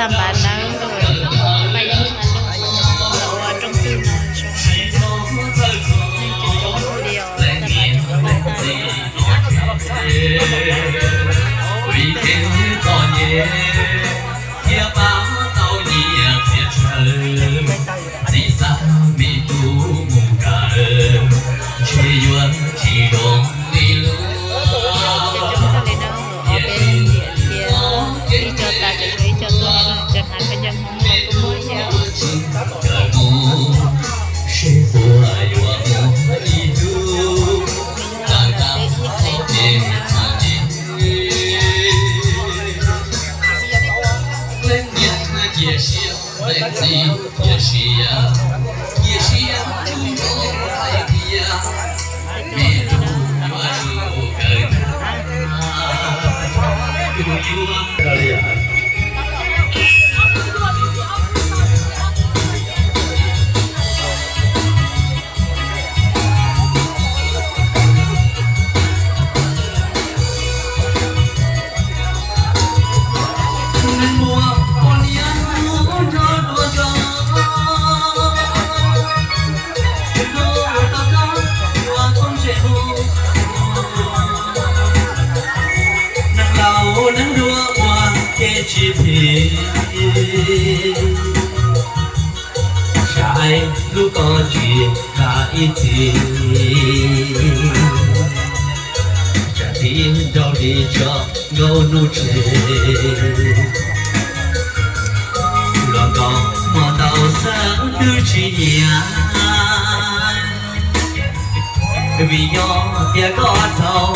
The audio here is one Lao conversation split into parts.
Samba nắng rồi, bay những anh luôn, rồi trong khi mà trong hàng những cái video samba trong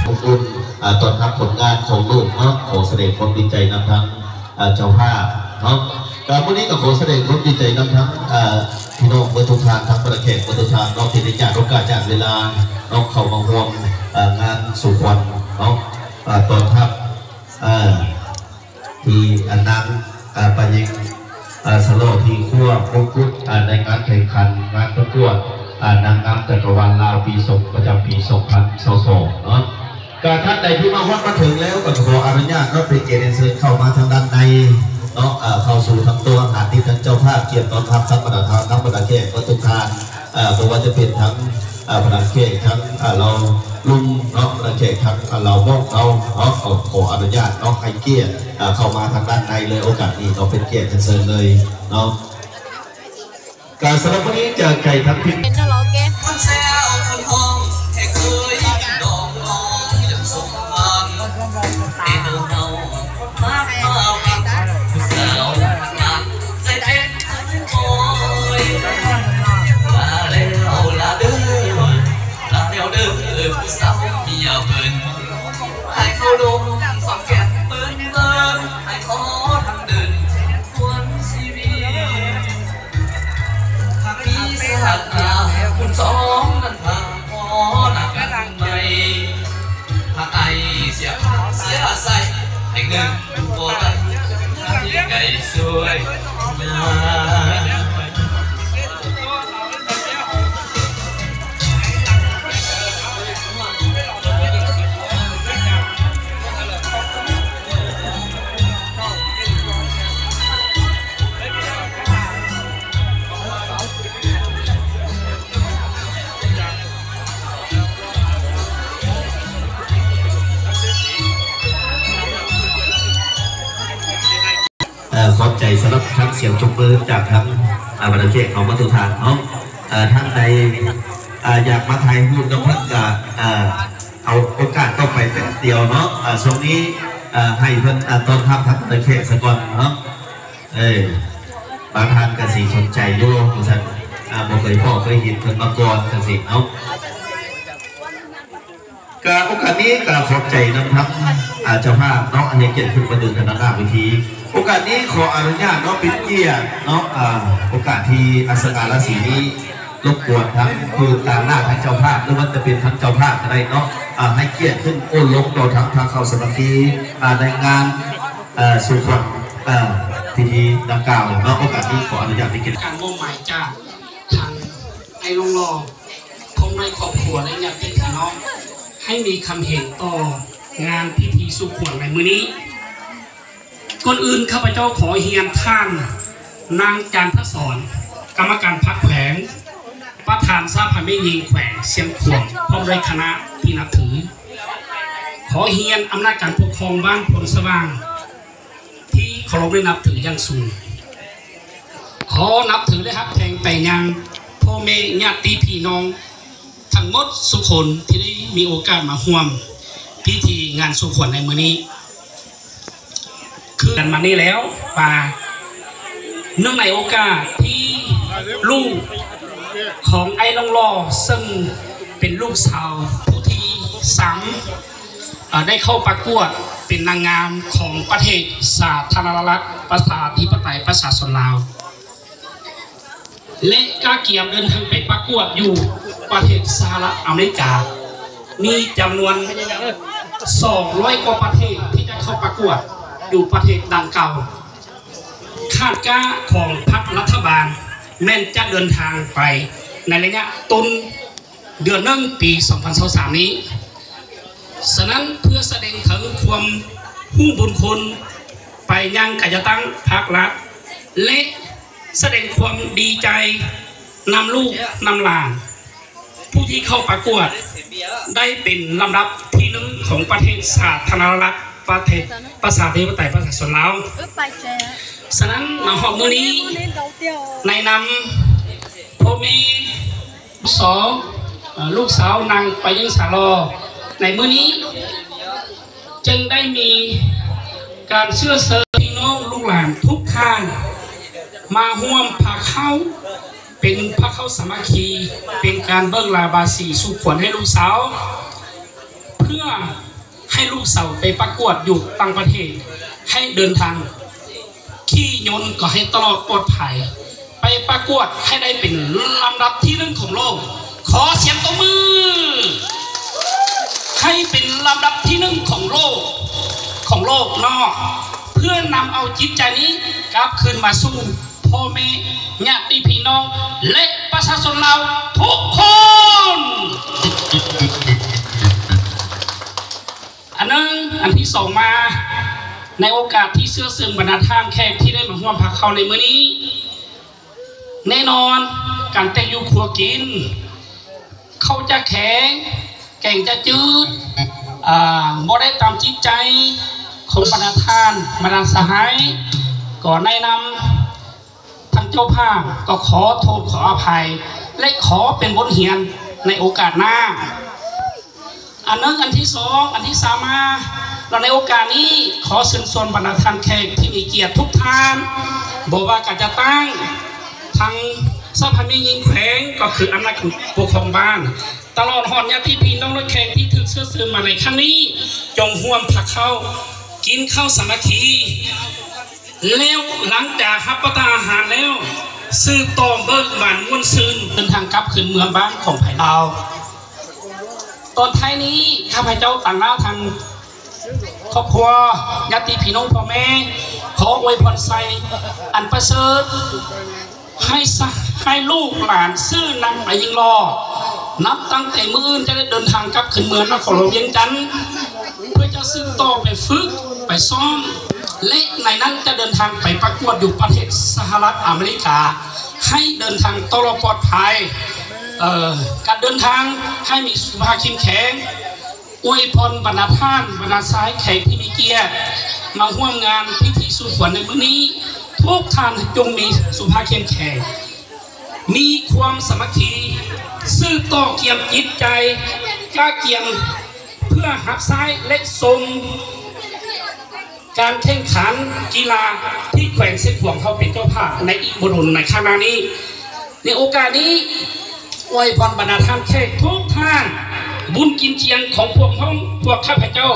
ຂອບຄຸນ ອາ ຕ້ອນຮັບຜົນງານຂອງລູກເນາະ ຂໍສະແດງຄວາມດີໃຈນຳທາງ ອາ ເຈົ້າພາບເນາະ. ກໍມື້ນີ້ກໍຂໍສະແດງຄວາມດີໃຈນຳທັງ ອາ ພີ່ນ້ອງເບິດທຸກທ່ານ ທັງບັນດາແຂກເບິດທຸກທ່ານເນາະ ທີ່ໄດ້ຈາກໂອກາດຈາກເວລາເນາະ ເຂົ້າມາຮ່ວມ ອາ ງານສູ່ຂວັນເນາະ ອາ ຕ້ອນຮັບ ອາ ທີ່ ອາ ນາງ ອາ ປາຍິງ ອາ ສະຫຼໍ່ທີ່ຄວ້າມົງກຸດ ອາ ໃນງານແຂ່ງຂັນງານປະກວດ ອາ ນາງງາມຈັກກະວານລາວປີສອງ ປະຈຳປີສອງພັນຊາວສອງເນາະ. ກະທ່ານໃດທີ່ມາຮອດມາເຖິງແລ້ວ ກໍຂໍອະນຸຍາດເນາະ ເປັນກຽດເປັນເຊີນເຂົ້າມາທາງດ້ານໃນເນາະ ເຂົ້າສູ່ທາງໂຕະອາຫານທີ່ທາງເຈົ້າພາບກຽມຕ້ອນຮັບ ທັງບັນດາທ່ານ ທັງບັນດາແຂກເບິດທຸກທ່ານ ເອີ ບໍ່ວ່າຈະເປັນທັງ ເອີ ບັນດາແຂກທັງ ເອີ ລາວລຸ່ມເນາະ ບັນດາແຂກທັງ ເອີ ລາວມົ້ງເຮົາເນາະ ກໍຂໍອະນຸຍາດເນາະ ໃຫ້ກຽດ ເອີ ເຂົ້າມາທາງດ້ານໃນເລີຍ ໂອກາດນີ້ເນາະ ເປັນກຽດເປັນເຊີນເລີຍເນາະ. ກະສຳລັບມື້ນີ້ຈະໃຫ້ທັງທີມ ເປັນເນາະ ລາວແກ ເອີ ຂອບໃຈສຳລັບທັງສຽງຕົບມືຈາກທັງ ອາ ບັນດາແຂກເຮົາໝົດທຸກທ່ານເນາະ. ເອີ ທ່ານໃດ ອາ ຢາກມາຖ່າຍຮູບນຳເພິ່ນກະ ເອີ ເອົາໂອກາດຕໍ່ໄປແປັບດຽວເນາະ. ເອີ ຊ່ວງນີ້ ເອີ ໃຫ້ເພິ່ນ ອາ ຕ້ອນຮັບທັງບັນດາແຂກສາກ່ອນເນາະ. ເອີ ບາງທ່ານກະຊິສົນໃຈຢູ່ວ່າຊັ້ນ ອາ ບໍ່ເຄີຍພໍ້ເຄີຍເຫັນເພິ່ນມາກ່ອນຈັ່ງຊີ້ເນາະ. ກະໂອກາດນີ້ກະຂອບໃຈນຳທັງ ອາ ເຈົ້າພາບເນາະ ໃຫ້ກຽດຂຶ້ນມາເດີນທາງດ້ານໜ້າເວທີ. ໂອກາດນີ້ຂໍອະນຸຍາດເນາະ ເປັນກຽດເນາະ ອາ ໂອກາດທີ່ອັນສະຫງ່າລາສີນີ້ ລົບກວນທັງຜູ້ຕາງໜ້າທັງເຈົ້າພາບ ຫຼືວ່າຈະເປັນທັງເຈົ້າພາບກະໄດ້ເນາະ ອາ ໃຫ້ກຽດຂຶ້ນໂອ້ລົມຕໍ່ທັງພາເຂົ້າສາມັກຄີ ອາ ໃນງານ ເອີ ສູ່ຂວັນ ເອີ ພິທີດັ່ງກ່າວເນາະ. ໂອກາດນີ້ຂໍອະນຸຍາດໃຫ້ກຽດ ການມອບໝາຍຈາກທາງອ້າຍຫຼວງຫຼໍ່ ພ້ອມດ້ວຍຄອບຄົວ ແລະ ຍາດຕິພີ່ນ້ອງ ໃຫ້ມີຄຳເຫັນຕໍ່ງານພິທີສູ່ຂວັນໃນມື້ນີ້. ກ່ອນອື່ນ ຂ້າພະເຈົ້າຂໍຮຽນທ່ານ ນາງ ຈານທະສອນ ກຳມະການພັກແຂວງ ປະທານສະຫະພັນແມ່ຍິງແຂວງຊຽງຂວາງ ພ້ອມດ້ວຍຄະນະທີ່ນັບຖື. ຂໍຮຽນອຳນາດການປົກຄອງບ້ານໂພນສະຫວ່າງ ທີ່ເຄົາລົບ ແລະ ນັບຖືຢ່າງສູງ. ຂໍນັບຖື ແລະ ຮັກແພງໄປຍັງພໍ່ແມ່ຍາດຕິພີ່ນ້ອງທັງໝົດສູ່ຄົນທີ່ໄດ້ມີໂອກາດມາຮ່ວມພິທີງານສູ່ຂວັນໃນມື້ນີ້. ຄືກັນມານີ້ແລ້ວວ່າ ເນື່ອງໃນໂອກາດທີ່ລູກຂອງອ້າຍຫຼວງຫຼໍ່ ເຊິ່ງເປັນລູກສາວຜູ້ທີສາມ ເອີ ໄດ້ເຂົ້າປະກວດເປັນນາງງາມຂອງປະເທດສາທາລະນະລັດ ປະຊາທິປະໄຕ ປະຊາຊົນລາວ ແລະ ກະກຽມເດີນທາງໄປປະກວດຢູ່ປະເທດສະຫະລັດອາເມລິກາ ມີຈຳນວນສອງຮ້ອຍກວ່າປະເທດທີ່ຈະເຂົ້າປະກວດຢູ່ປະເທດດັ່ງກ່າວ. ຄາດກະຂອງພັກລັດຖະບານແມ່ນຈະເດີນທາງໄປໃນໄລຍະຕົ້ນເດືອນໜຶ່ງ ປີສອງພັນຊາວສາມນີ້. ສະນັ້ນ ເພື່ອສະແດງເຖິງຄວາມຮູ້ບຸນຄຸນໄປຍັງການຈັດຕັ້ງພາກລັດ ແລະ ສະແດງຄວາມດີໃຈນຳລູກນຳຫຼານ ຜູ້ທີ່ເຂົ້າປະກວດໄດ້ເປັນລຳດັບທີໜຶ່ງຂອງປະເທດສາທາລະນະລັດ ປະເທດປະຊາທິປະໄຕ ປະຊາຊົນລາວ. ສະນັ້ນ ມາຮອດມື້ນີ້ ໃນນາມພໍ່ແມ່ ສອງ ເອີ ລູກສາວນາງປາຍິງສາຫຼໍ່ ໃນມື້ນີ້ຈຶ່ງໄດ້ມີການເຊື້ອເຊີຍພີ່ນ້ອງລູກຫຼານທຸກທ່ານ ມາຮ່ວມພາເຂົ້າ ເປັນພາເຂົ້າສາມັກຄີ ເປັນການເບີກລາບາສີສູ່ຂວັນໃຫ້ລູກສາວ ເພື່ອ ໃຫ້ລູກສາວໄປປະກວດຢູ່ຕ່າງປະເທດ ໃຫ້ເດີນທາງ ຂີ່ຍົນກໍໃຫ້ຕະຫຼອດປອດໄພ ໄປປະກວດໃຫ້ໄດ້ເປັນລຳດັບທີໜຶ່ງຂອງໂລກ. ຂໍສຽງຕົບມືໃຫ້ເປັນລຳດັບທີໜຶ່ງຂອງໂລກ ຂອງໂລກເນາະ ເພື່ອນຳເອົາຈິດໃຈນີ້ກັບຄືນມາສູ່ ພໍ່ແມ່ ຍາດຕິພີ່ນ້ອງ ແລະ ປະຊາຊົນລາວທຸກຄົນ. ອັນໜຶ່ງ ອັນທີສອງມາ ໃນໂອກາດທີ່ເຊື້ອເຊີຍບັນດາທ່ານແຂກທີ່ໄດ້ມາຮ່ວມພາເຂົ້າໃນມື້ນີ້ ແນ່ນອນ ການແຕ່ງຢູ່ຄົວກິນ ເຂົ້າຈະແຂງ ແກງຈະຈືດ ອາ ບໍ່ໄດ້ຕາມຈິດໃຈຂອງບັນດາທ່ານ ບັນດາສະຫາຍ ກໍແນະນຳ ທາງເຈົ້າພາບກໍຂໍໂທດຂໍອະໄພ ແລະ ຂໍເປັນບົດຮຽນໃນໂອກາດໜ້າ. ອັນໜຶ່ງ ອັນທີສອງ ອັນທີສາມມາ ແລະ ໃນໂອກາດນີ້ ຂໍເຊີນຊວນບັນດາທ່ານແຂກທີ່ມີກຽດທຸກທ່ານ ບໍ່ວ່າການຈັດຕັ້ງ ທາງສະຫະພັນແມ່ຍິງແຂວງ ກໍຄືອຳນາດການປົກຄອງບ້ານ ຕະຫຼອດຮອດຍາດຕິພີ່ນ້ອງ ແລະ ແຂກທີ່ຖືກເຊື້ອເຊີຍມາໃນຄັ້ງນີ້ ຈົ່ງຮ່ວມພາເຂົ້າ ກິນເຂົ້າສາມັກຄີ ແລ້ວຫຼັງຈາກຮັບປະທານອາຫານແລ້ວ ສືບຕໍ່ເບີກບານມ່ວນຊື່ນ ເດີນທາງກັບຄືນເມືອງບ້ານຂອງໃຜລາວ. ຕອນທ້າຍນີ້ ຂ້າພະເຈົ້າຕາງໜ້າທາງຄອບຄົວ ຍາດຕິພີ່ນ້ອງພໍ່ແມ່ ຂໍອວຍພອນໄຊອັນປະເສີດ ໃຫ້ສະ ໃຫ້ລູກຫຼານຊື່ນາງໄປຍິງຫຼໍ່ ນັບຕັ້ງແຕ່ມື້ອື່ນຈະໄດ້ເດີນທາງກັບຄືນເມືອງນະຄອນຫຼວງວຽງຈັນ ເພື່ອຈະສືບຕໍ່ໄປຝຶກໄປຊ້ອມ ແລະ ໃນນັ້ນຈະເດີນທາງໄປປະກວດຢູ່ປະເທດສະຫະລັດອາເມລິກາ ໃຫ້ເດີນທາງຕະຫຼອດປອດໄພ ເອີ ການເດີນທາງໃຫ້ມີສຸຂະພາບເຂັ້ມແຂງ. ອວຍພອນບັນດາທ່ານ ບັນດາຊາຍແຂກທີ່ມີກຽດ ມາຮ່ວມງານພິທີສູ່ຂວັນໃນມື້ນີ້ ທຸກທ່ານຈົ່ງມີສຸຂະພາບເຂັ້ມແຂງ ມີຄວາມສາມັກຄີ ສືບຕໍ່ກຽມຈິດໃຈ ກະກຽມເພື່ອຮັບໃຊ້ ແລະ ຊົມການແຂ່ງຂັນກິລາທີ່ແຂວງຊຽງຂວາງເຮົາເປັນເຈົ້າພາບໃນອີກບໍ່ດົນໃນຂ້າງໜ້ານີ້. ໃນໂອກາດນີ້ ອວຍພອນບັນດາທ່ານແຂກທຸກທ່ານ ບຸນກິນຈຽງຂອງພວກເຮົາ ພວກຂ້າພະເຈົ້າ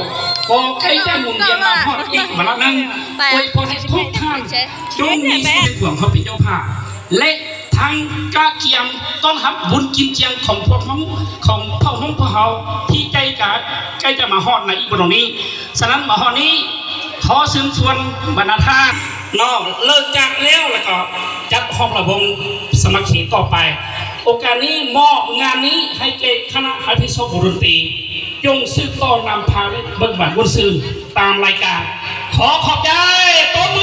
ກໍໃກ້ຈະໝູນວຽນມາຮອດອີກວາລະໜຶ່ງ. ອວຍພອນໃຫ້ທຸກທ່ານຈົ່ງມີສຸຂະພາບເປັນເຈົ້າພາບ ແລະ ທັງກະກຽມຕ້ອນຮັບບຸນກິນຈຽງຂອງພວກເຮົາ ຂອງເຜົ່າເຮົາ ພວກເຮົາທີ່ໃກ້ຈະ ໃກ້ຈະມາຮອດໃນອີກບໍ່ດົນນີ້. ສະນັ້ນມາຮອດນີ້ ຂໍເຊີນຊວນບັນດາທ່ານເນາະ ເລີກຈາກແລ້ວ ແລ້ວກໍຈັດຮອບລຳວົງສາມັກຄີຕໍ່ໄປ. ໂອກາດນີ້ມອບງານນີ້ໃຫ້ແກ່ຄະນະຮັບຜິດຊອບວົງດົນຕີ ຈົ່ງສືບຕໍ່ນຳພາເບິ່ງບານມ່ວນຊື່ນຕາມລາຍການ. ຂໍຂອບໃຈ ຕົບມື